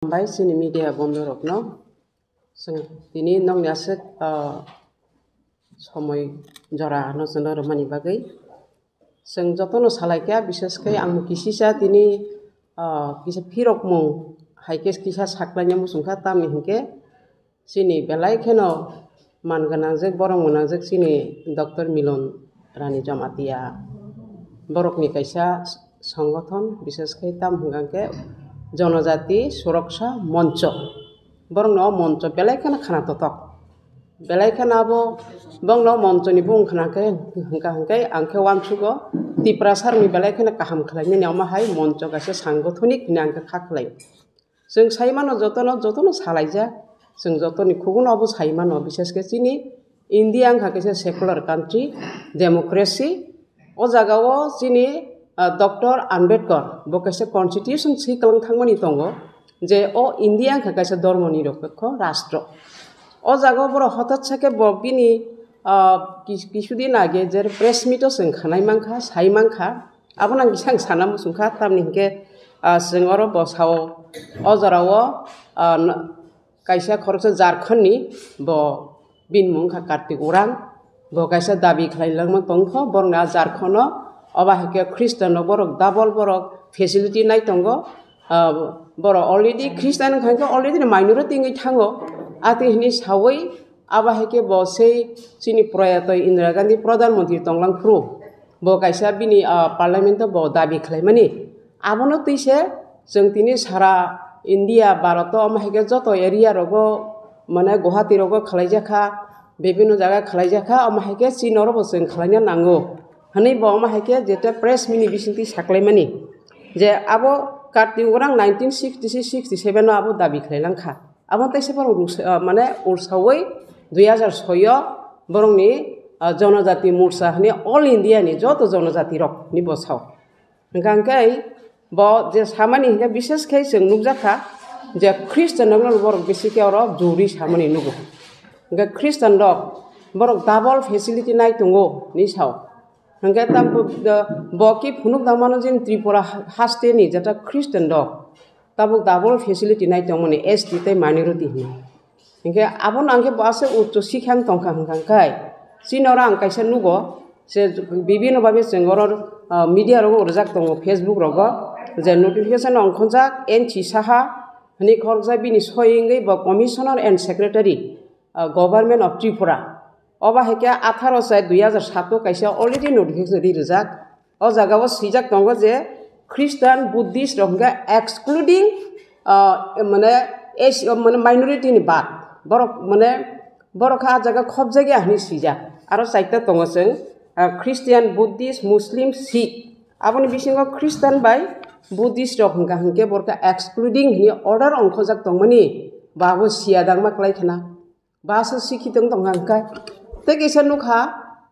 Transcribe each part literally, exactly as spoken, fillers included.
Hambai chini media bondhu rokno. Chwng tini nokni aswk, ah, somoi jora no chwngno rwmani bagwi. Chwng jotono salaikha, bishesh khe ang kisisa tini, ah, kisa phirokmung hai khe kisa saklaina muchungkha, tamni hinkhe chini belai kheno man gwnangjak, borok gwnangjak chini Doctor Milon Rani Jamatia borokni kaisa songothon, bishesh khe tam hwnkha khe Jonojati Suroksha Moncho. Borokno o moncho belai kheno khana totok. Belai kheno abo bongno monchoni bung khna khe hwnkha hwnkhe ang khe uansugo Tiprasarni belai kheno kaham khlainani omo hai moncho kaisa sangothonik hwnwi ang khe kha khlai. Chwng sai mano jotono, jotono salaijak. Chwng jotoni khuguno obo sai mano, bishesh khe chini India wngkha kaisa secular country, democracy. O jagao chini, ah, Doctor Ambedkar bo kaisa constitution swi kwlwng thangmani tongo je o India wngkha kaisa dhormo nirapekho rastro. O jagao borok hothat sakhe bo bini, ah, kis-, kisudin age je press meet o chwng khanai mankha, sai mankha. Abono ang kisa ang sana muchungkha, tamni hinkhe, ah, chwng oro bo sao, o jorao, ah, n-, kaisa khoroksa Jharkhand ni bo bini mung kha Kartik Urang, bo kaisa dabi khlai langma tongkho, borokni ah Jharkhand o, obo hai khe Christian rok borok double borok facility nai tongo, ah, borok already Christian wngkha khe already minority wngwi thango, atwi hwnwi sawi abo hai khe bo sei chini proyato Indira Gandhi Pradhan Mantri tonglang phuru. Bo kaisa bini, ah, parliament o bo dabi khlaimani. Abono twi se chwng tini sara India, Bharat o omo hai khe joto area rogo, mane Guwahati rogo khlaijakha, bibinno jaga khlaijakha, omo hai khe chini oro bo chwng khlaina nango. Hwnwi bo omo hai khe jeta press meet ni bisingtwi saklaimani je abo Kartik Urang nineteen sixty six sixty seven o abo dabi khlai langkha. Abo teisa borok rusa-, ah, mane ursawi dui hazar soi o borokni, ah, Jonojati Morcha hwnwi All India ni joto jonojati rok ni bo sao. Hwnkha hwnkhe bo je samani hinkhe bishesh khe chwng nukjakha je Christian rokno borok bisi khe oro juri samani nugo. Hwnkhe Christian rok borok double facility nai tongo hinwi sao. Hwnkhe tamo bo, bo khe phunuk tangmano je Tripura ha-, haste ni jeta Christian rok tabuk double facility nai tongmani S T tei minority hinwi. Hinkhe abono ang khe bo aswk uccho sikha wng tongkha hwnkha hwnkhe chini oro ang kaisa nugo je bibino babe chwng oro, ah, media rogo rwjak tongo Facebook rogo je notification ongkhonjak N C Saha hinwi khoroksa bini soi wngwi bo Commissioner and Secretary, ah, Government of Tripura. Obo hai khe atharo char dui hazar sato kaisa already notification ri rwjak. O jaga o swijak tongo je Christian, Buddhist rok hwnkhe excluding, ah, mane, S-, mane minority ni bad. Borok mane, borok kha ah jaga khobjagya hinwi swijak. Aro chaita tongo chwng, ah, Christian, Buddhist, Muslim, Sikh. Aboni bisingo Christian bai Buddhist rok hwnkha hwnkhe borok kha excluding hinwi order ongkhojak tongmani. Ba bo siya dangma kwlai khna. Ba se sikhi tong tong hwnkhe. Tei kisa nukha,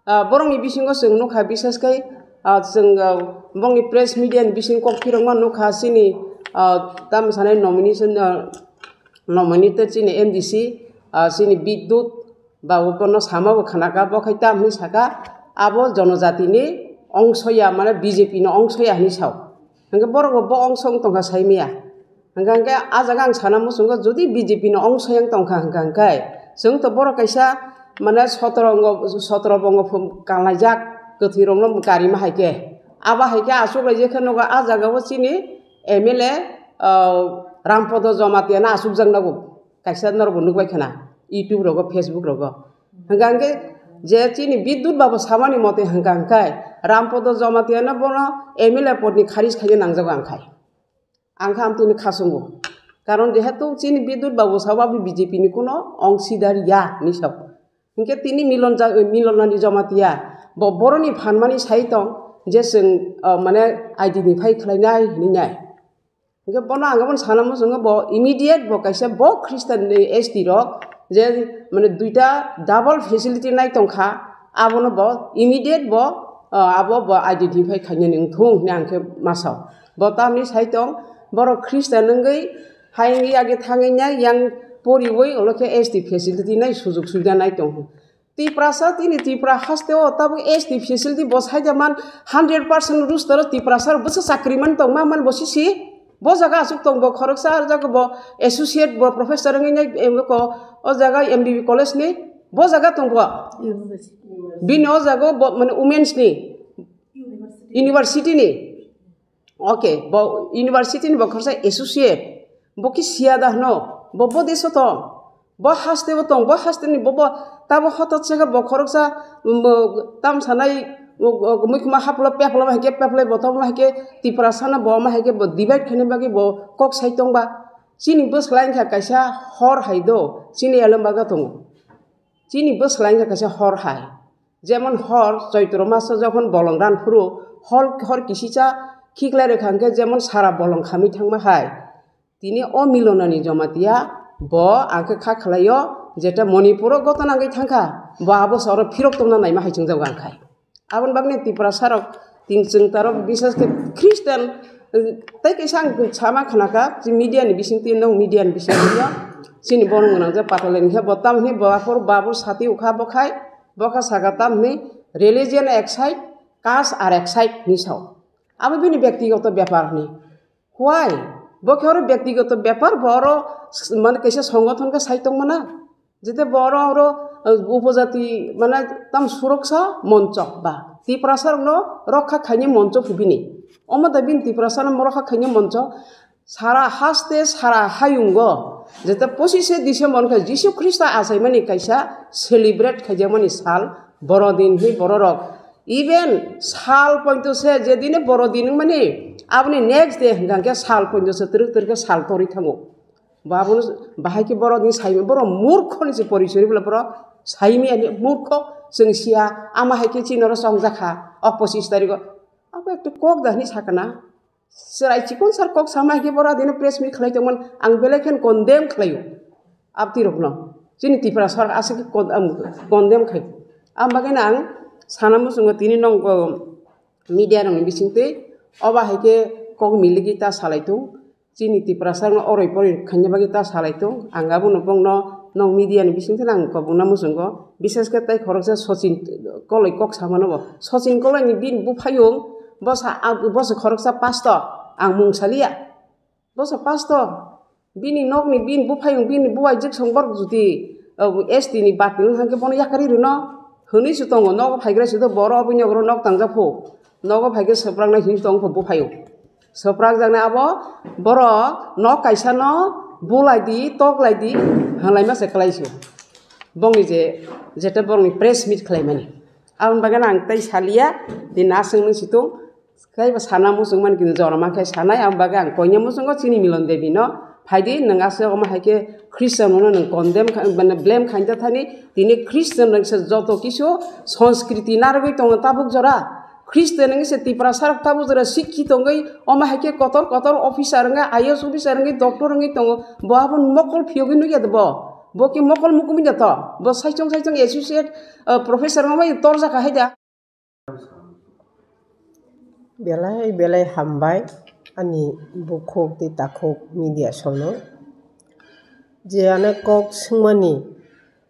ah, borokni bisingo chwng nukha, bishesh khe, ah, chwng, ah, bongni press media ni bising kok phirokma nukha, chini, ah, tamo sanai nomination, ah, nominee tei chini M D C, ah, chini Bidyut ba bono sama bo khanaka, bo khai tam hinwi saka, abo jonojatini ongsoya, mane B J P ni ongsoya hinwi sao. Hwnkhe borok bo, bo ongso wng tongkha saimaya. Hwnkha hwnkhe ah jaga ang sana muchungo, jodi B J P ni ongsoyang tongkha hwnkha hwnkhe, chwng to borok kaisa, mane, sotro ngo, sotro bongo phum-, kanlaijak kwthwi rokno karima hai khe. Abo hai khe achuk laijak khe nogo ah jaga o chini M L A, ah, Rampodo Jamatia no achukjak nogo. Kaisa norok bo nukbai khna YouTube rogo, Facebook rogo. Hwnkha hwnkhe je chini Bidyut babu samani mote hwnkha hwnkhe Rampodo Jamatia no bono M L A pod ni kharij khaina nangjago ang khai. Ang kha amtwini khasungo. Karon jehetu chini Bidyut babu sao abo B J P ni kuno ongsidar ya hinwi sao. Hinkhe tini Milon ja-, Milon Rani Jamatia bo boroni phanmani sai tong je chwng, ah, mane identify khlainai hinwi nai. Hinkhe bono ang bono sana muchungo bo immediate bo kaisa bo Christian ni S T rok je mane duita double facility nai tongkha, abono bo immediate bo, ah, abo bo identify khainani wngthung hinwi ang khe ma sao. Bo tamni sai tong, borok Christian wngwi hai wngwi age thangwi nai yang poriwi olo khe S T facility nai sujug subida nai tong. Tiprasa tini Tripura haste o tabuk S T facility bo saida man hundred percent roster o Tiprasa rok bwsa chakri man tong ma man bo sisi. Bo jaga aswk tong, bo khoroksa, ah jaga bo associate, bo professor wngwi nai, em, ko, o jaga M B B college ni, bo jaga tong bo. Bini o jaga bo, mane, women's ni, university ni. Okay, bo university ni bo khoroksa associate, bo ki siya da hwno, bo, bo deso tong. Bo haste bo tong, bo haste ni bo, bo tabo hotot se khe bo khoroksa, um, bo tam sanai, um, um, muikuma haplo peplo ma hai khe, peplai bo tamo hai khe, Tiprasa no bo ma hai khe bo divide khaina bagwi bo kok sai tong ba. Chini bwsla wngkha kaisa hor hai do, chini elem baga tongo. Chini bwsla wngkha kaisa hor hai. Jemon hor, Choitro maso jokhon bolong ran phuru, hor, hor kisisa khiklai rwkha hwnkhe jemon sara bolong khamwi thangma hai. Tini o Milonani Jamatia bo ang khe kha khlaio, jeta Manipuro gotona wngwi thangkha, bo abo se oro phirok tongna naima hai chwngjago ang khai. Aboni bagwi Tiprasa rok, tin chwng tarok, bishes khe Christian, eh, tei kaisa ang sama khnakha, chini media ni bisingtwi, nwng media ni bisingtwi no, chini borok gwnang je Patolen khe bo tam hwnwi bo aphuru babur sati ukha bo khai, bo kha saka tam hwnwi religion ek side, caste ar ek side hwnwi sao. Abo bini byaktigoto bepar hwnwi. Why? Bo khe oro byaktigoto bepar, bo oro s-, mane kaisa songothon khe sai tongmana. Jete bo oro, oro, uh, upojati, mane tam suroksa moncho ba Tiprasa rokno rokha khaini moncho phi bini. Omo da bini Tiprasa no rokha khaini moncho. Sara haste, sara hayungo, jete pochishe December khe Jisu Khrista achaimani kaisa celebrate khaijakmani sal, borodin hi bororok. Even sal poito se jedine borodin wngmani, aboni next day hwnkha khe sal poito se twrwk twrwk khe sal torwi thango. Bo abono bahai khe borodin saimani, borok murkhoni se porichori bwla borok saimani murkho chwng siya, ama hai khe chini oro chongjakha o pochis tarikho. Abo ekta kok da hwnwi sakha na. Chwrai chikon sar kok sama hai khe borodin press meet khlai tongmani, ang belai khe condemn khlaio. Abtirokno chini Tiprasa aswk khe con-, um, condemn khai. Am bagwi no ang sana muchungo tini nwng, uh, media rokni bisingtwi obo hai khe kok miligi ta salai tung. Chini Tiprasa no oroi poroi khaina bagwi ta salai tung. Ang abono bongno nwng media ni bisingtwi ang kobongna muchungo. Bishes khe tai khoroksa Sachin Koloi kok samano bo. Sachin Koloi ni bini buphayung bosa, bosa khoroksa pastor, ang mung saliya. Bosa pastor, bini nokni, bini buphayung, bini buwai jiksong borok jodi, uh, S T ni bati wng hwnkhe bono yakarwi rwno hwnwi se tongo. Nogo phaigra se do, boro oboni yogoro nok tangjak phu. Nogo phaikhe swpraknai hwnwi tong phu buphayung. Swprakjaknai abo, boro nok kaisa no bulai di, toklai di, hwnlaima se kwlai sio. Bongni je, jete borokni press meet khlaimani. Aboni bagwi ang tei saliya, din aswk nung situng. Kaiba sana muchung mani kini jorma khe sanai, ang bagwi ang koina muchungo chini Milon Devi no, phaidi nwng aswk omo hai khe Christian no nwng condemn kha, mane blame khaina thani, tini Christian rok se joto kisu sanskriti narwgwi tongo tabuk jora. Christian wngwi se Tiprasa rok tabuk jora sikhi tongwi omo hai khe kotor kotor officer wngwi, I A S officer wngwi, doctor wngwi tongo, bo abo mokol phiyogwi nukya de bo, bo khe mokol mukumui da to, bo saichung saichung associate, uh, professor wngwi torjak hai da. Belai belai hambai ani bukhuk tei takhuk media sono. Je ane kok swngmani,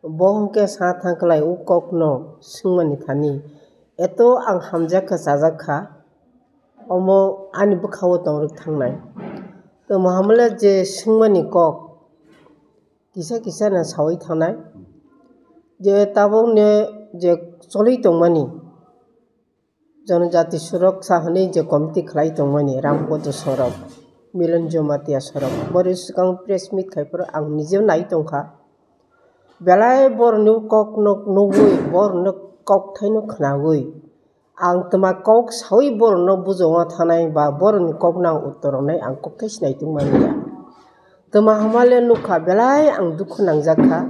bo hwnkhe sa thang klai o kokno swngmani thani. Eto ang hamjak kha, chajak kha, omo ani bwkhao tongrwk thangnai. Tamo hamle je swngmani kok, kisa kisa no saui thangnai, je tabukni je choli tongmani, Jonojati Suraksa hwnwi je committee khlai tongmani, Rampodo Sorok, Milon Jamatia Sorok, bori swkang press meet khai phuru ang nije nai tongkha. Belai borokni kokno nugwi, borokno kokthaino khnaui, ang twma kok saui borokno bujongma thanai ba borokni kokno ang uttor rwnai ang kokthai sinai tongmani ya. Twma hamale nukha, belai ang dukhu nangjak kha.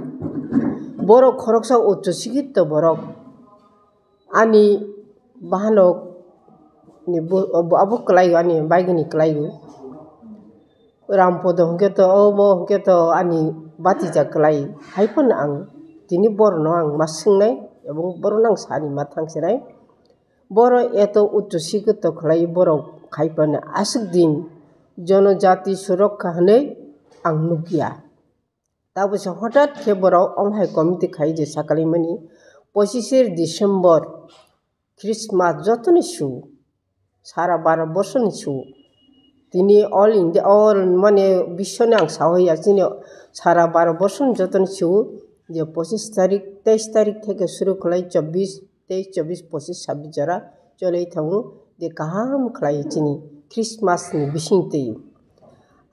Borok khoroksa uchu sikitto borok. Ani bahanok ni bo, bo, abo kwlaigo, ani baigini kwlaigo. Rampodo hwnkhe to, obo hwnkhe to ani batija kwlai. Hai phano ang tini borokno ang ma swngnai, ebong borokno ang sani ma thangsinai. Borok eto uchu sikitto khlai borok khai phano aswk din Jonojati Suraksa hwnwi ang nukya. Tabuksa hothat khe borok omo hai committee khai je sakalaimani, pochishe December, Christmas jotoni su, sara Bharat borsoni su, Tini all India, all mane biswoni ang sahoya, chini sara Bharat borsoni jotoni sio je pochis tarik, teis tarik theke suru khlai chobbish, teis, chobbish, pochis, sabbish jora choloi thango, je kaham khlai chini Christmas ni bising twi.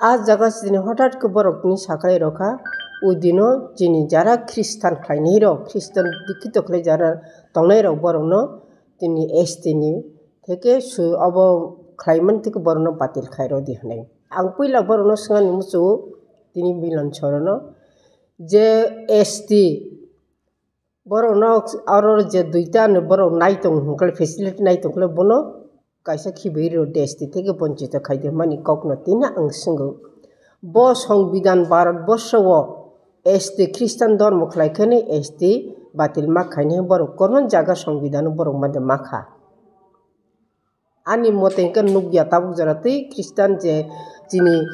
A jaga chini hothat khe borok tini saklai rokha, o dino chini jara Christian khlainai rok, Christian dikhito khlai jara tongnai rok borokno tini S T ni theke su obo khlaimani theke borokno batil khairodi hinwi. Ang puila borokno swngani muchungo tini Milan sorono je S T borokno aro je duita ni borok nai tong hwnkhe facility nai tongkhe bono kaisa khibiui rw de S T theke bonchito khaidi hinmani kokno tini ang swngo. Bo Songbidan Bharat borsao S T Christian dormo khlai kheno S T batil ma khaini borok koron jaga Songbidan borok made makha. Ani mote hwnkhe nukya tabuk jora twi Christian je chini,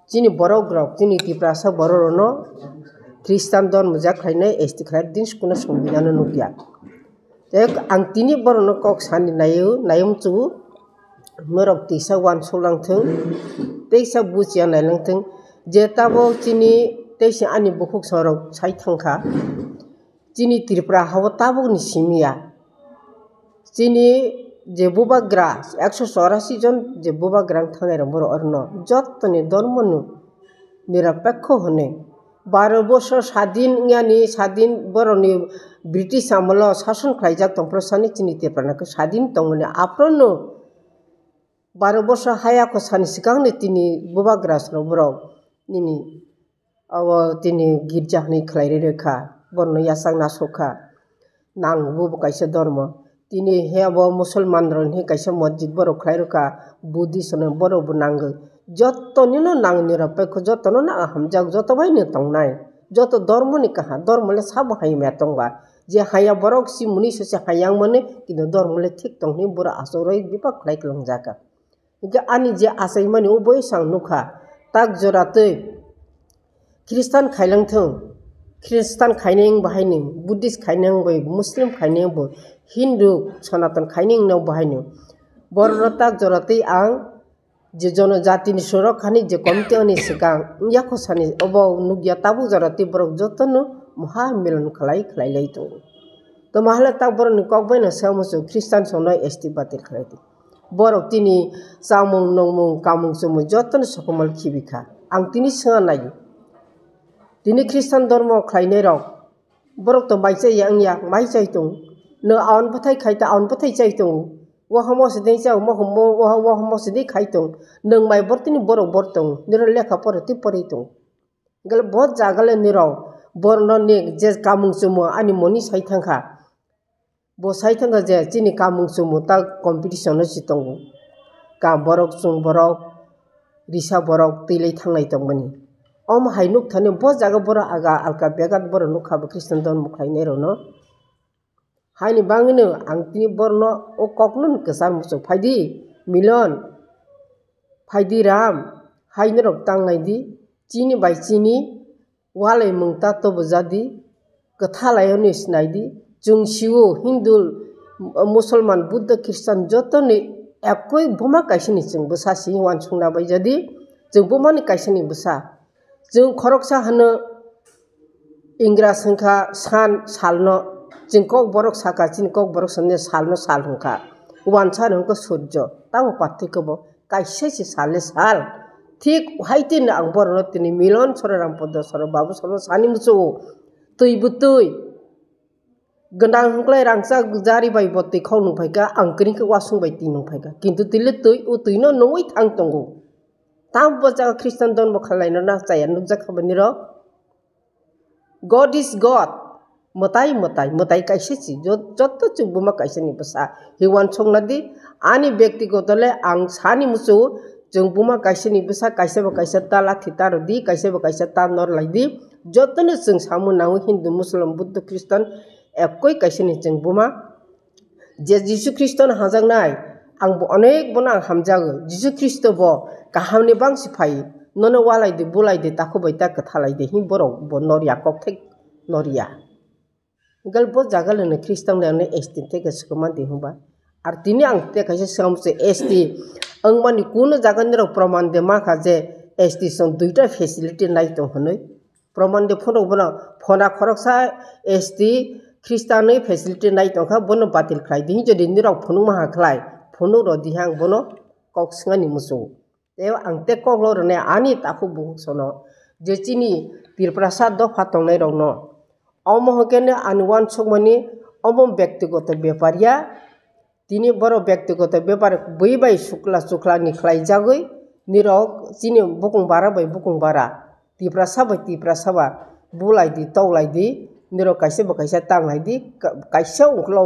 chini borok rok, chini Tiprasa borok rokno Christian dormo jak khlainai S T khlai din sukuna Songbidan nukya. Tei ang tini borokno kok sani naio, naio muchungo, norok tisa uansuk langthung, teisa buchiya nailangthung, je tabuk chini teisa ani bukhuk sorok sai thangkha, chini Tripura hao tabukni simiya. Chini je bubagra, ekso chorasi jon je bubagra wng thangnai rok borok orno, jottoni dormoni nirapekho hwnwi. Baro bosor sadin wngyani, sadin borokni British amolo sason khlaijak tongphuru sani chini Tripura no khe sadin tongmani. Aphuru no baro bosor hayakho sani swkangni tini bubagra rok borok nini abo tini girja hwnwi khlai rwi rwkha, borokno yachak nasukha. Nang bo bo kaisa dormo. Tini he abo Musulman rokni kaisa mosjid borok khlai rwkha, Buddhist rokni borok bo nango. Joto nino nang nirapekho, joto no nang hamjak, joto bai no tongnai. Joto dormo ni kaham, dormo le sabo hai maya tongba. Je haya borok si muni se se hayang mani, kintu dormo le thik tong hwnwi borok achuk rwi bipak khlai kwlwng jaka. Hingke ani je achaimani o bai sang nukha, tak jora twi Christian khailangthung, Christian khainai wng bahaino, Buddhist khainai wng bai, Muslim khainai wng bai, Hindu, Sanatan khainai wng no bahaino. Borokno tak jora twi ang je jonojatini sorok hani je committee ani swkang yakho sani obo nukya tabuk jora twi borok jotono moha milon khlai khlai lai tongo. Tamo hale tak borokni kok baino swngmung chwng Christian songno S T batil khlai di. Borok tini chamung, nongmung, kamung, chumung jotono sokomol khibi kha. Ang tini swnga naio. Tini Christian dormo khlainai rok, borok to mai chai ya wngya, mai chai tong. No aon bwthai khai ta, aon bwthai chai tong. Waha mo sideng chai, mo, mo, waha, waha mo sideng khai tong. Nong mai bor tini borok bor tong. Niro lekha pore twi pori tong. Gale bo jagale niro borno ni je kamung chumung ani moni sai thangkha. Bo sai thangkha je chini kamung chumung ta competition no si tongo. Kam borok, chwng borok, risa borok twilai thanglai tongmani. Omo hai nuk thani bo jaga borok aga alka begat borok nukha bo Christian dormo khlainai rokno. Haini bangwino ang tini borno o kokno kwchar muchung phaidi, milon phaidi ram, hai norok tanglai di, chini bai chini walai mung ta tobo jadi, kwthalai hwnwi sinai di. Chwng sio Hindu, Musulman, Buddha, Christian jotoni ekoi buma kaisani chwng bwsa si uansukna bai jadi, chwng bumani kaisani bwsa. Chwng khoroksa hwno Ingras hwnkha san salno, chwng kok borok saka, chini kok borok sani salno sal hwnkha. Uansa hwnkha surjo, tamo pathikhe bo kaisa se sal le sal. Thik hai tini ang borokno tini milon soro ram podo soro babu soro sani muchungo. Twi bo twi. Gwnang hwnkhlai rangchak jari bai bo twi khok nung phaikha, ang kwrwngkhe wasung bai twi nung phaikha. Kintu twi le twi, o twino nungwi thang tongo. Tamo bo jaga Christian dormo khlaino na chaya nukjak kha bini rok. God is God. Mwtai, mwtai, mwtai kaisa si. Jo-, joto chwng buma kaisa ni bwsa. Hiwan songna di, ani byaktigoto le ang sani muchungo, chwng buma kaisa ni bwsa, kaisa bo kaisa ta lathi ta rw di, kaisa bo kaisa ta nor lai di. Joto no chwng samung nango Hindu, Muslim, Buddha, Christian, ekoi kaisa ni chwng buma. Je Jisu Khristo no hamjaknai, ang bo onek bono ang hamjago. Jisu Khristo bo kaham ni bangsi phai, nono walai di, bulai di, takhu bai ta kwthalai di, hin borok bo nor ya, kok thek nor ya. Gal bo jaga le no Khristo ni ano estin theke swkang man di hwnba. Ar tini ang tei kaisa swngam se S T wngmani kuno jaga nirok proman de mankha je S T song duita facility nai tong hinwi. Proman de phunuk bono phona khoroksa S T Khristanwi facility nai tongkha, bono batil khlai di hinwi jodi nirok phunuk maha khlai, phunuk rw di hang bono kok swngani muchungo. Tei ang tei kok lorwnai ani takhuk bungsono je chini Tiprasa dopha tongnairokno. Omo hwnkhe ani uansukmani omo bektigoto bepar ya. Tini borok bektigoto bepar bui bai sukla chukla ni khlaijagwi nirok chini bukung bara bai bukung bara, Tiprasa bai Tiprasa ba bulai di, toklai di, nirok kaisa bo kaisa tanglai di, ka-, kaisa ungklo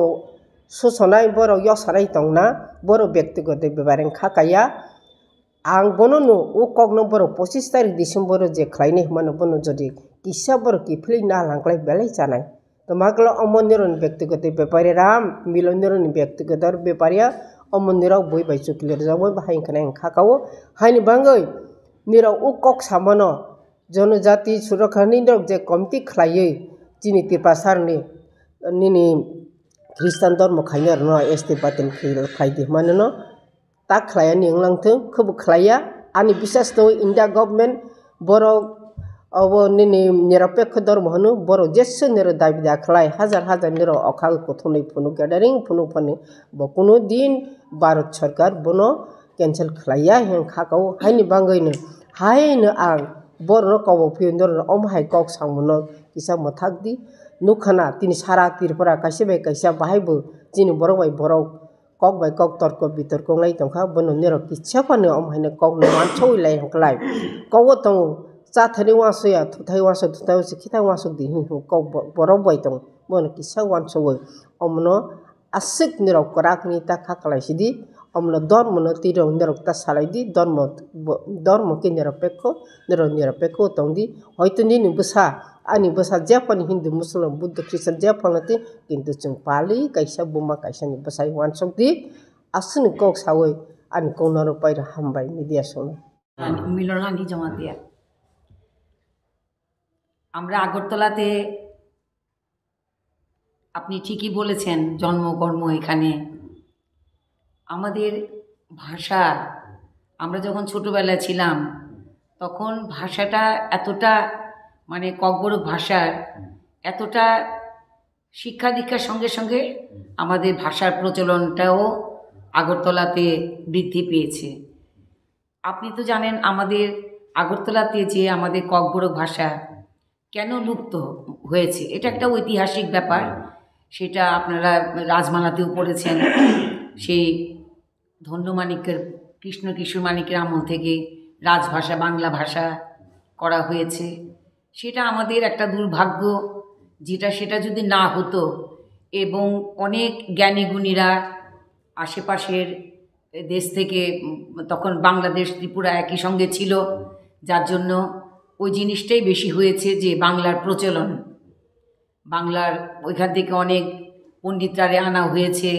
susonai borok yosanai tongna, borok bektigoto bepar wngkha kaya. Ang bono no o kokno borok pochis tarik December o je khlainai hwnmano bono jodi kisa borok kiphilwi na langklai belai chanai. Toma kla omo nironi bektigoto bepari ram, milo nironi bektigoto bepariya, omo nirok bui bai chukli rijak bai bahai wngkha nai wngkha kao. Haini bangwi nirok o kok samano Jonojati Surokhani nirok je committee khlaiwi chini Tiprasarni nini Khristan dormo khainai rokno S T batin khlai di hwnmano no tak khlai ani wnglang thung, khubu khlai ya. Ani bisas tongo India government borok obo nini niropekho dormo hwno, borok jesu niro dabi da khlai, hajar hajar niro okha kuthumni phunuk gathering phunuk phani bo kuno din Bharat sarkar bono cancel khlai ya hwn kha kao. Haini bangwi no, haino ang borokno kobo phiyok norokno omo hai kok samungno kisa mwthak di. Nukha na tini sara Tripura kaisa bai kaisa bahai bo chini borok bai borok kok bai kok torko bitorko wng lai tongkha, bono nirok kisa phano omo haino kok no uansugwi lai hwnkhlai. Kok o tongo, chathani uansukya, thuthai uansuk, thuthai uansuk, khithai uansuk di hwn hwn kok bo-, borok bai tongo, bono kisa uansugwi omono aswk nirok kwrak ni ta kha kwlai sidi, omono dormo no twi rok nirok ta salai di, dormo bo-, dormo khe nirok pekho, nirok nirok pekho tong di, hoito nini bwsa, ani bwsa jephani Hindu, Muslim, Buddha, Christian jephano twi, kintu chwng pali kaisa buma kaisa ni bwsai uansuk di, aswkni kok sawi ani kok norok pairo hambai media songno. মিলনানি জমাতিয়া। আমরা আগরতলাতে, আপনি ঠিকই বলেছেন, জন্ম কর্ম এখানে। আমাদের ভাষা, আমরা যখন ছোটবেলায় ছিলাম, তখন ভাষাটা এতটা, মানে, ককবরক ভাষার এতটা শিক্ষা দীক্ষার সঙ্গে সঙ্গে আমাদের ভাষার প্রচলনটাও আগরতলাতে বৃদ্ধি পেয়েছে। আপনি তো জানেন, আমাদের আগরতলাতে যে আমাদের ককবরক ভাষা কেন লুপ্ত হয়েছে, এটা একটা ঐতিহাসিক ব্যাপার। সেটা আপনারা রাজমালাতেও পড়েছেন, সেই ধন্য মাণিক্যের, কৃষ্ণ কিশোর মাণিক্যের আমল থেকে রাজভাষা, বাংলা ভাষা করা হয়েছে। সেটা আমাদের একটা দুর্ভাগ্য, যেটা, সেটা যদি না হতো এবং অনেক জ্ঞানী গুণীরা আশেপাশের দেশ থেকে, উম, তখন বাংলাদেশ, ত্রিপুরা একই সঙ্গে ছিল, যার জন্য ওই জিনিসটাই বেশি হয়েছে যে বাংলার প্রচলন। বাংলার ওইখান থেকে অনেক পণ্ডিতরারে আনা হয়েছে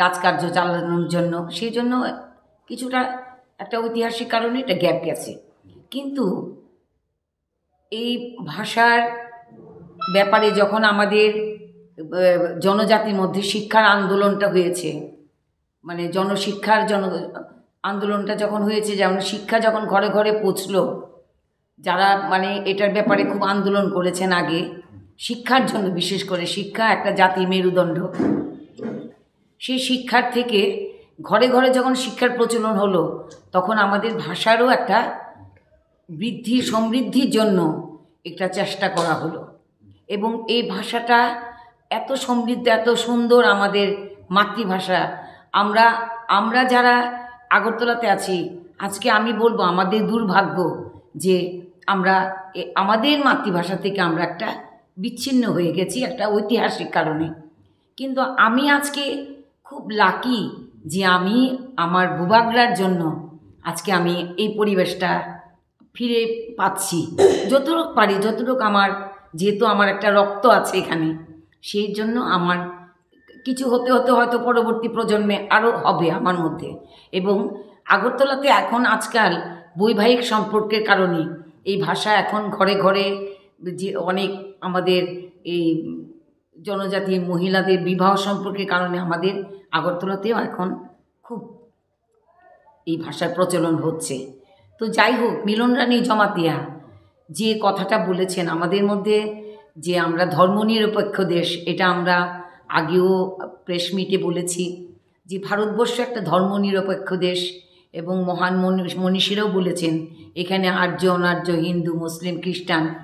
রাজকার্য চালানোর জন্য, সেই জন্য কিছুটা একটা ঐতিহাসিক কারণে এটা গ্যাপ গেছে। কিন্তু এই ভাষার ব্যাপারে যখন আমাদের, আহ, জনজাতির মধ্যে শিক্ষার আন্দোলনটা হয়েছে, মানে, জনশিক্ষার জন-, আন্দোলনটা যখন হয়েছে, যেমন শিক্ষা যখন ঘরে ঘরে পৌঁছলো, যারা, মানে, এটার ব্যাপারে খুব আন্দোলন করেছেন আগে, শিক্ষার জন্য, বিশেষ করে শিক্ষা একটা জাতির মেরুদণ্ড, সেই শিক্ষার থেকে ঘরে ঘরে যখন শিক্ষার প্রচলন হলো, তখন আমাদের ভাষারও একটা বৃদ্ধি, সমৃদ্ধির জন্য একটা চেষ্টা করা হলো। এবং এই ভাষাটা এত সমৃদ্ধ, এত সুন্দর আমাদের মাতৃভাষা। আমরা, আমরা যারা আগরতলাতে আছি, আজকে আমি বলবো আমাদের দুর্ভাগ্য যে আমরা এ-, আমাদের মাতৃভাষা থেকে আমরা একটা বিচ্ছিন্ন হয়ে গেছি একটা ঐতিহাসিক কারণে। কিন্তু আমি আজকে খুব লাকি যে আমি আমার বুবাগ্রার জন্য আজকে আমি এই পরিবেশটা ফিরে পাচ্ছি। যতটুক পারি, যতটুক আমার, যেহেতু আমার একটা রক্ত আছে এখানে, সেই জন্য আমার কিছু হতে হতে হয়তো পরবর্তী প্রজন্মে আরও হবে আমার মধ্যে। এবং আগরতলাতে এখন আজকাল বৈবাহিক সম্পর্কের কারণে এই ভাষা এখন ঘরে ঘরে, যে অনেক আমাদের এই জনজাতি মহিলাদের বিবাহ সম্পর্কের কারণে আমাদের আগরতলাতেও এখন খুব এই ভাষার প্রচলন হচ্ছে। তো যাই হোক, মিলন রানী জমাতিয়া যে কথাটা বলেছেন, আমাদের মধ্যে যে আমরা ধর্মনিরপেক্ষ দেশ, এটা আমরা আগেও প্রেস মিটে বলেছি যে ভারতবর্ষ একটা ধর্মনিরপেক্ষ দেশ এবং মহান মনীষ-, মনীষীরাও বলেছেন এখানে আর্য অনার্য, হিন্দু, মুসলিম, খ্রিস্টান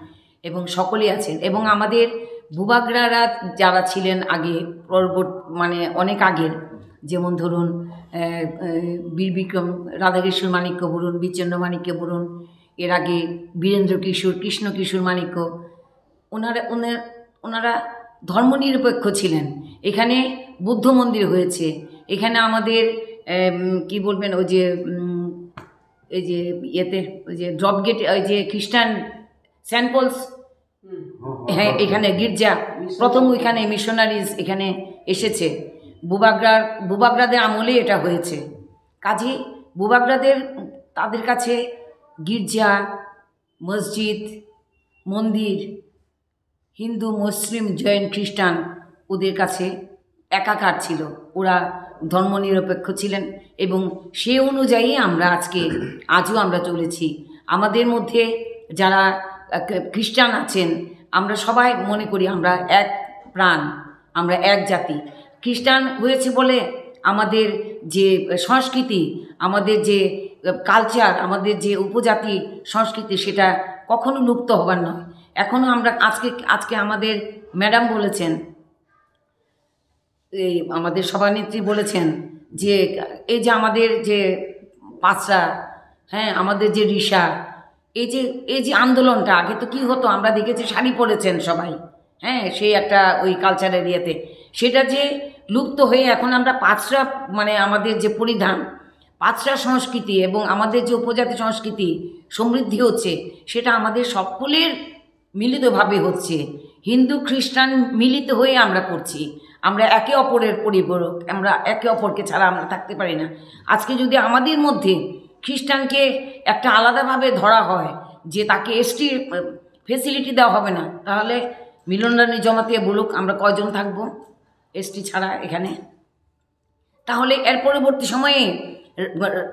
এবং সকলেই আছেন। এবং আমাদের বুবাগ্রারা যারা ছিলেন আগে, পর্বত মানে অনেক আগের, যেমন ধরুন, আহ, আহ, বীর বিক্রম, রাধাকিশোর মাণিক্য বরুণ, বীরচন্দ্র মাণিক্য বরুণ, এর আগে বীরেন্দ্র কিশোর, কৃষ্ণ কিশোর মাণিক্য, ওনারা ওনার- ওনারা ধর্মনিরপেক্ষ ছিলেন। এখানে বুদ্ধ মন্দির হয়েছে, এখানে আমাদের এম, কি বলবেন, ওই যে উম, এই যে ইয়েতে, ওই যে ড্রপ গেট, ওই যে খ্রিস্টান সেন্ট পলস, হ্যাঁ, এখানে গির্জা, প্রথম ওইখানে মিশনারিজ এখানে এসেছে। বুবাগ্রার বুবাগ্রাদের আমলেই এটা হয়েছে। কাজেই বুবাগ্রাদের, তাদের কাছে গির্জা, মসজিদ, মন্দির, হিন্দু, মুসলিম, জৈন, খ্রিস্টান ওদের কাছে একাকার ছিল। ওরা ধর্মনিরপেক্ষ ছিলেন এবং সে অনুযায়ী আমরা আজকে, আজও আমরা চলেছি। আমাদের মধ্যে যারা, আহ, খ্রিস্টান আছেন, আমরা সবাই মনে করি আমরা এক প্রাণ, আমরা এক জাতি। খ্রিস্টান হয়েছে বলে আমাদের যে সংস্কৃতি, আমাদের যে কালচার, আমাদের যে উপজাতি সংস্কৃতি, সেটা কখনো লুপ্ত হবার নয়। এখনো আমরা আজকে, আজকে আমাদের ম্যাডাম বলেছেন, এই আমাদের সভানেত্রী বলেছেন যে এই যে আমাদের যে পাঁচরা, হ্যাঁ, আমাদের যে রিশা, এই যে, এই যে আন্দোলনটা, আগে তো কি হতো, আমরা দেখেছি শাড়ি পরেছেন সবাই, হ্যাঁ, সেই একটা ওই কালচারের ইয়েতে, সেটা যে লুপ্ত হয়ে এখন আমরা পাঁচরা, মানে আমাদের যে পরিধান, পাঁচরা সংস্কৃতি এবং আমাদের যে উপজাতি সংস্কৃতি সমৃদ্ধি হচ্ছে, সেটা আমাদের সকলের মিলিতভাবে হচ্ছে। হিন্দু খ্রিস্টান মিলিত হয়ে আমরা করছি। আমরা একে অপরের পরিপূরক, আমরা একে অপরকে ছাড়া আমরা থাকতে পারি না। আজকে যদি আমাদের মধ্যে খ্রিস্টানকে একটা আলাদাভাবে ধরা হয় যে তাকে এসটি ফেসিলিটি দেওয়া হবে না, তাহলে মিলন রানী জমাতিয়া বলুক, আমরা কয়জন থাকবো এসটি ছাড়া এখানে? তাহলে এর পরবর্তী সময়ে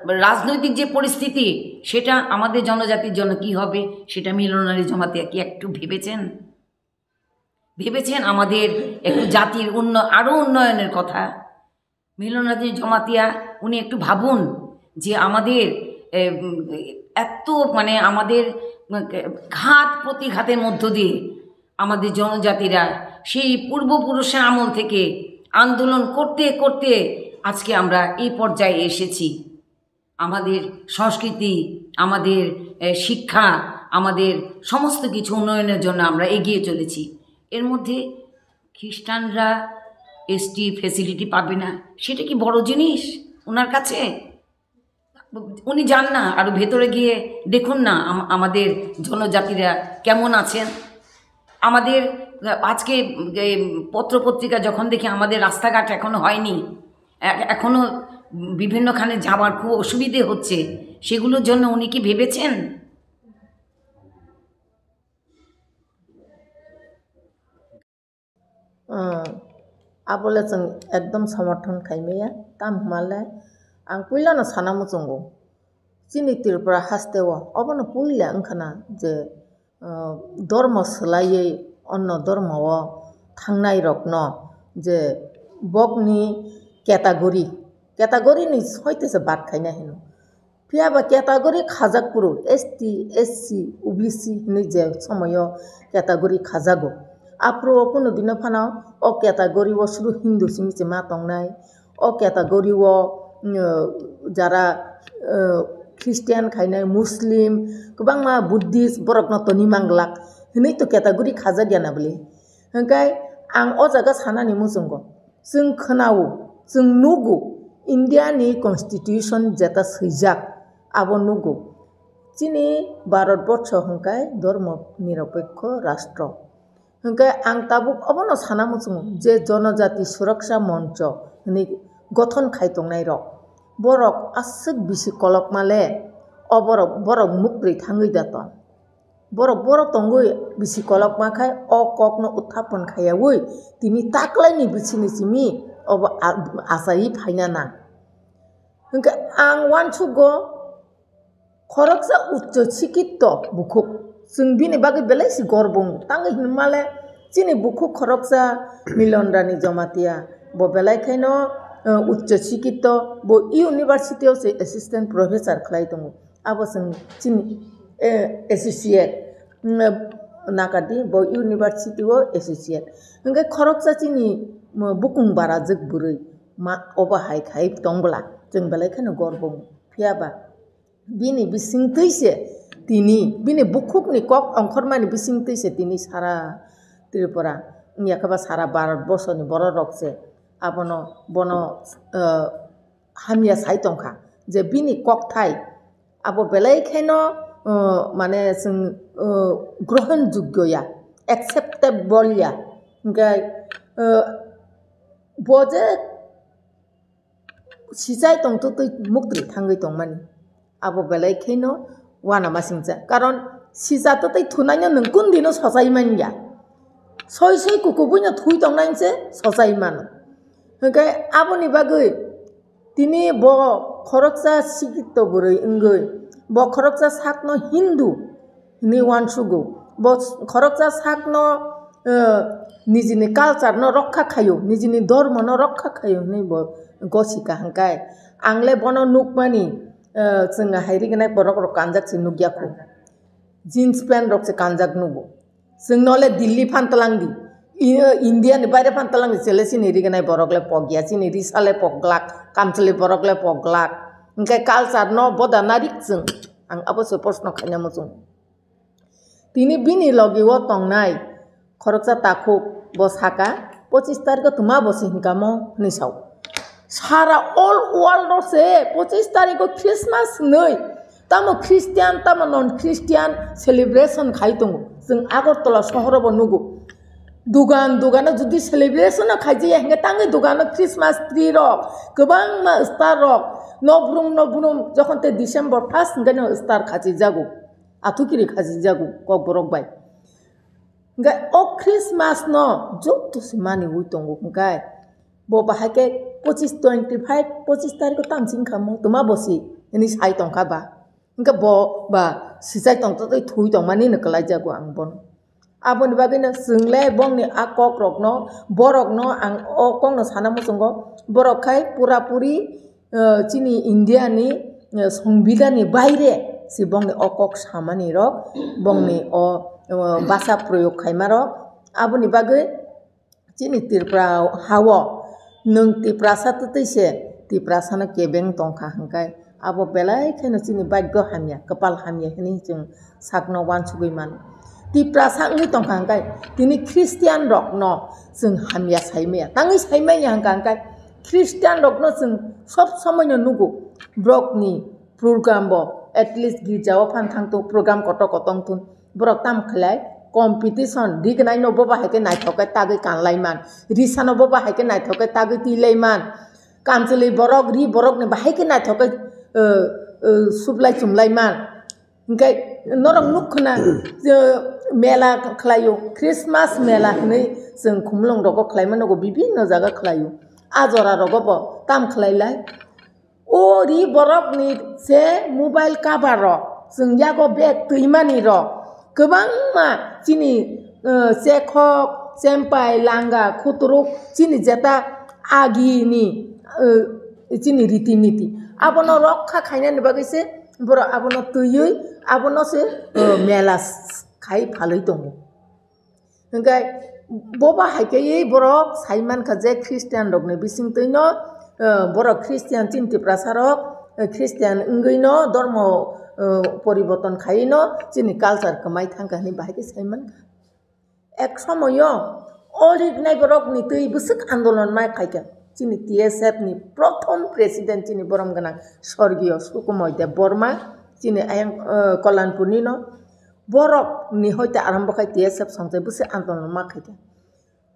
রাজনৈতিক যে পরিস্থিতি, সেটা আমাদের জনজাতির জন্য কি হবে, সেটা মিলন রানী জমাতিয়া কি একটু ভেবেছেন? ভেবেছেন আমাদের একটু জাতির উন্ন-, আরো উন্নয়নের কথা? মিলন রানী জমাতিয়া উনি একটু ভাবুন যে আমাদের, এ, উম, এত মানে আমাদের, উম, ঘাত প্রতিঘাতের মধ্য দিয়ে আমাদের জনজাতিরা সেই পূর্বপুরুষের আমল থেকে আন্দোলন করতে করতে আজকে আমরা এই পর্যায়ে এসেছি। আমাদের সংস্কৃতি, আমাদের, এ, শিক্ষা, আমাদের সমস্ত কিছু উন্নয়নের জন্য আমরা এগিয়ে চলেছি। এর মধ্যে খ্রিস্টানরা এসটি ফেসিলিটি পাবে না, সেটা কি বড় জিনিস ওনার কাছে? উনি যান না, আরো ভেতরে গিয়ে দেখুন না আম-, আমাদের জনজাতিরা কেমন আছেন। আমাদের, আহ, আজকে, উম, এই পত্র পত্রিকা যখন দেখি আমাদের রাস্তাঘাট এখনো হয়নি, এ-, এখনো বিভিন্নখানে যাওয়ার খুব অসুবিধে হচ্ছে, সেগুলোর জন্য উনি কি ভেবেছেন? Umm, abo le chwng ekdom somorthon khai maya. Tamo hwnba le ang puila no sana muchungo, chini Tripura haste o obo no puila wngkha na je, umm, dormo swlaiwi onno dormo o thangnai rok no je bokni category, category ni soite se bad khaina hino. Phiya ba category khajak phuru S T, S C, O B C hinwi je somoyo category khajago. Aphuru o kunu dino phano o category o suru Hindu simi se ma tongnai. O category o, mm, jara, eh, Christian khainai, Muslim, kwbangma Buddhist borokno toni manglak hinwi to category khajak ya na bwle. Hwnkhe ang o jaga sanani muchungo. Chwng khwnao, chwng nugo, India ni constitution jeta swijak, abo nugo. Chini Bharat borsho hwnkhe dhormo nirapekho rastro. Hwnkhe ang tabuk obono sana muchungo je Jonojati Suraksha Moncho hinwi gothon khai tongnai rok, borok aswk bisi kolokma le, o borok, borok muktwi thangwi da tong. Borok, borok tongwi bisi kolokma khai o kokno uthapon khaiyaui tini taklaini bisini simi obo a-, achaiwi phaina nang. Hwnkhe ang uansugo khoroksa uccho sikitto bukhuk, chwng bini bagwi belai se gorbo wngo. Tangwi hwnmale chini bukhuk khoroksa Milon Rani Jamatia, bo belai khaino, eh, uccho sikitto, bo university o se assistant professor khlai tongo. Abo chwng chini, eh, associate, mm, nakadi bo university o associate. Hwnkhe khoroksa chini, mm, bukung barajwk bwrwi ma, obo hai khai tongbwla chwng belai kheno gorbo wngo. Phiyaba bini bisingtwi se tini, bini bukhukni kok ongkhormani bisingtwi se tini sara Tripura, wngya khe ba sara Bharat borsoni bororok se abono, bono, eh, hamya sai tongkha je bini kokthai abo belai kheno, eh, mane chwng, eh, grohon jogyo ya, acceptable ya. Hwnkhe, eh, bo je sichai tongtwtwi muktwi thangwi tongmani. Abo belai kheno uanamasingcha. Karon sija twtwi thunaino nwng kundino sochai manya. Soi soi kukubuino thui tongnainse sochai mano. Hwnkhe aboni bagwi tini bo khoroksa sikitto bwrwi wngwi, bo khoroksa sakno Hindu hwnwi uansugo. Bo khoroksa sakno, eh, nijini culture no rokha khaio, nijini dhormo no rokha khaio hwnwi bo gosika hwnkhe. Ang le bono nukmani, eh, chwng hai rignai borok rok kanjak se nukya kho. Jeans pant rok se kanjak nugo. Chwng no le Delhi phan tlang di. I-, India ni baire phan tlang di. Chele chini rignai borok le pokya, chini risa le poglak, kamchwlwi borok le poglak. Hwnkhe culture no boda narik chwng. Ang abo se proshno khaina muchung. Tini bini logi o tongnai khoroksa takhuk bo saka, "Pochis tarikh o twma bo se hinkamo," hwnwi sao. Sara all world o se pochis tarikh o Christmas hwnwi tamo Christian, tamo non Christian celebration khai tongo. Chwng Agartala sohoro bo nugo. Dugan, dugano jodi celebration o khaijaya hwnkhe tangwi dugano Christmas tree rok, kwbangma star rok, nobrum nobrum jokhon tei December first hwnkhe no star khachijago. Athukiri khachijago Kokborok bai. Hwnkhe o Christmas no joto se maniwi tongo hwnkhe bo bahai khe pochis, twenty five, pochis tarikh o tamsing kamo twma bo se hwnwi sai tongkha ba. Hwnkhe bo ba sichai tongtotwi thui tongmani no kwlaijago ang bono. Aboni bagwino chwng le bongni a kokrokno, borokno ang o kokno sana muchungo, borok khai pura puri, eh, chini India ni, eh, Songbidan ni baire se bongni o kok samani rok, bongni o, eh, basa proyog khaima rok. Aboni bagwi chini Tripura hao nwng Tiprasa twtwi se Tiprasano kebeng tongkha hwnkhe abo belai kheno chini bhagyo hamya, kwpal hamya hwnwi chwng sakno uansugwi mano. Tiprasa wngwi tongkha hwnkhe tini Christian rokno chwng hamya saimaya, tangwi saimaya hwnkha hwnkhe Christian rokno chwng sob somoino nugo, borokni program bo at least girja o phan thang tongo, program kotor kotor wng thung. Borok tamo khlai competition, rignai no bo bahai khe naithok khe tagwi kanlai man, risa no bo bahai khe naithok khe tagwi twilai man, kamchwlwi borok, ri borok ni bahai khe naithok khe, eh, eh, sublai chumlai man. Hwnkhe norok nuk khna, je mela khlaio, Christmas mela hwnwi chwng khumlung rogo khlaima nogo, bibinno jaga khlaio. A jora rogo bo tam khlailai. O ri borok ni se mobile cover rok, chwng yago bag twimani rok, kwbangma chini, eh, chekhok, chempai, langa, khuturuk, chini jeta agi ni, eh, chini riti niti. Abono rokha khainani bagwi se borok abono twiwi abono se, eh, mela s-, khai phalwi tongo. Hwnkhe bo bahai khe borok sai mankha je Christian rokni bisingtwi no, eh, borok Christian chini Tiprasa rok, eh, Christian wngwi no dormo, eh, poriborton khaiwi no chini culture kwmai thangkha hwnwi bahai khe sai mankha. Ek somoyo o rignai borokni twi bwswk andolon ma khaikha. Chini T S F ni prothom president chini borom gwnang sorgiyo Sukumoy Debbarma chini ayang, eh, Kolanpurni no. Borok ni hoite arambo khai T S F songchai bwswk andolon ma khaikha.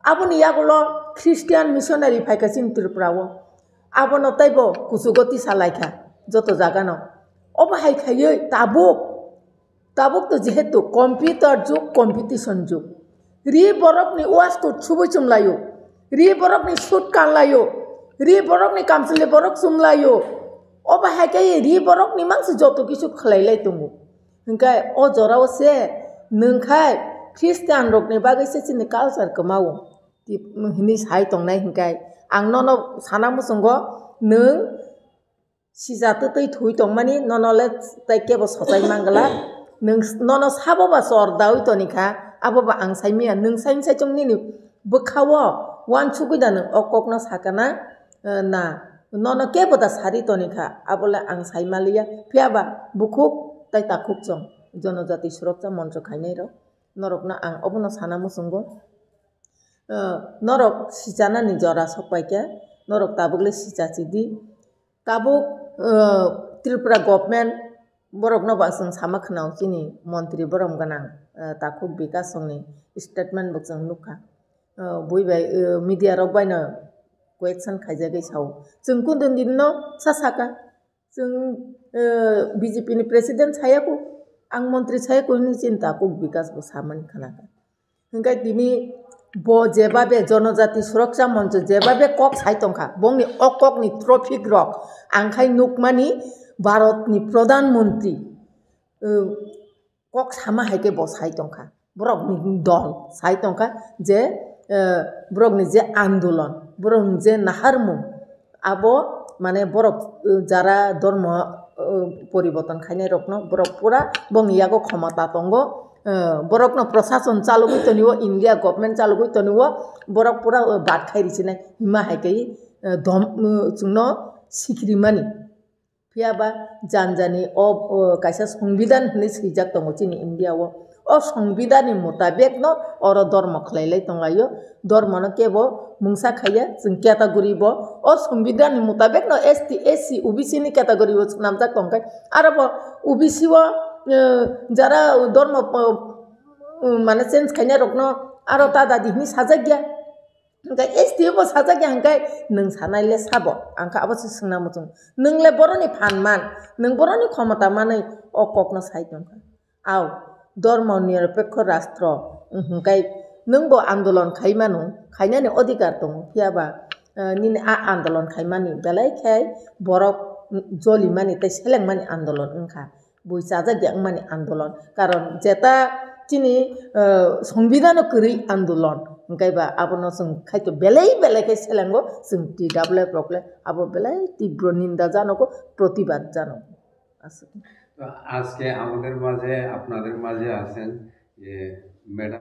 Aboni yagulo Christian missionary phaikha chini Tripura o. Abono teibo kuchugo tisa laikha joto jaga no. Obo hai khaiwi tabuk Tabuk to jehetu computer jug, competition jug. Ri borokni waistut subui chumlaio, ri borokni sut kanlaio, ri borokni kamchwlwi borok chumlaio. Obo hai khe ri borokni mangsi joto kisu khlailai tongo. Hinkhe o jorao se nwng khai Christian rokni bagwi se chini culture kwmao. Tip-, hwnwi sai tongnai hinkhe ang nono sana muchungo, nwng sija twtwi thwi tongmani, nono le tei kebo sochai mangla. Nwng, nono sabo ba chor dawi toni kha, abo ba ang sai manya. Nwng sai sai chwng nini bwkhao uansugwi da nwng o kokno sakana, eh, na, nono kebo da sari toni kha, abo le ang sai maliya. Phiya ba bukhuk tei takhuk chwng Jonojati Suroksha Moncho khainai rok, norokno ang obono sana muchungo. Eh, norok sichanani jora sok pai khe, norok tabuk le sicha chidi. Tabuk, eh, Tripura government borokno ba chwng sama khwnao, chini montri borom gwnang, eh, takhuk Bikas songni statement bo chwng nukha. Eh, bui bai, eh, media rok baino question khaijagwi sao. Chwng kundun dinno sa saka. Chwng, eh, B J P ni president sayako, ang montri sayako hwnwi chini takhuk Bikas bo samani khnakha. Hinkhe tini bo jebabe Jonojati Suroksha Moncho jebabe kok sai tongkha, bongni o kokni traffic rok ang khai nukmani Bharatni Pradhan Mantri, eh, kok sama hai khe bo sai tongkha, borokni dol sai tongkha je, eh, borokni je andolon, borokni je naharmung, abo mane borok, eh, jara dhormo, eh, poriborton khainai rokno borok pura bongni yago khomota tongo, eh, borokno prosason chalogwi tonio, India government chalogwi tonio, borok pura, eh, bat khai richinai hima hai khe, eh, dom, eh, chwngno sikrimani. Phiya ba janjani o, o kaisa songbidan hinwi swijak tongo chini India o. O songbidanni mutabekno oro dhormo khlailai tonglaio. Dhormono kebo mungsa khaiya, chwng category bo. O songbidanni mutabekno S T, S C, O B C ni category bo swnamjak tongkhe. Aro bo O B C o, eh, jara dhormo, eh, mane change khainai rokno aro ta dadi hinwi sajak ya. Hwnkhe S T O bo sajak ya hwnkhe nwng sanai le sabo, ang khe abo se swngna muchung. Nwng le boroni phan man, nwng boroni khomota manwi o kokno sai tongkha. Au, dhormo nirapekho rastro, hwnkhe nwng bo andolon khai mano, khainani odhikar tongo, phiya ba, eh, nini a andolon khaimani belai khe borok jolimani tei selengmani andolon wngkha. Bui chajak ya wngmani andolon. Karon jeta chini, eh, songbidano kwrwi andolon, hwnkhe ba abono chwng khaito belai belai khe selengo chwng T W F rok le abo belai tibro ninda janogo, protibad janogo. Aswk. তো আজকে আমাদের মাঝে, আপনাদের মাঝে আছেন যে ম্যাডাম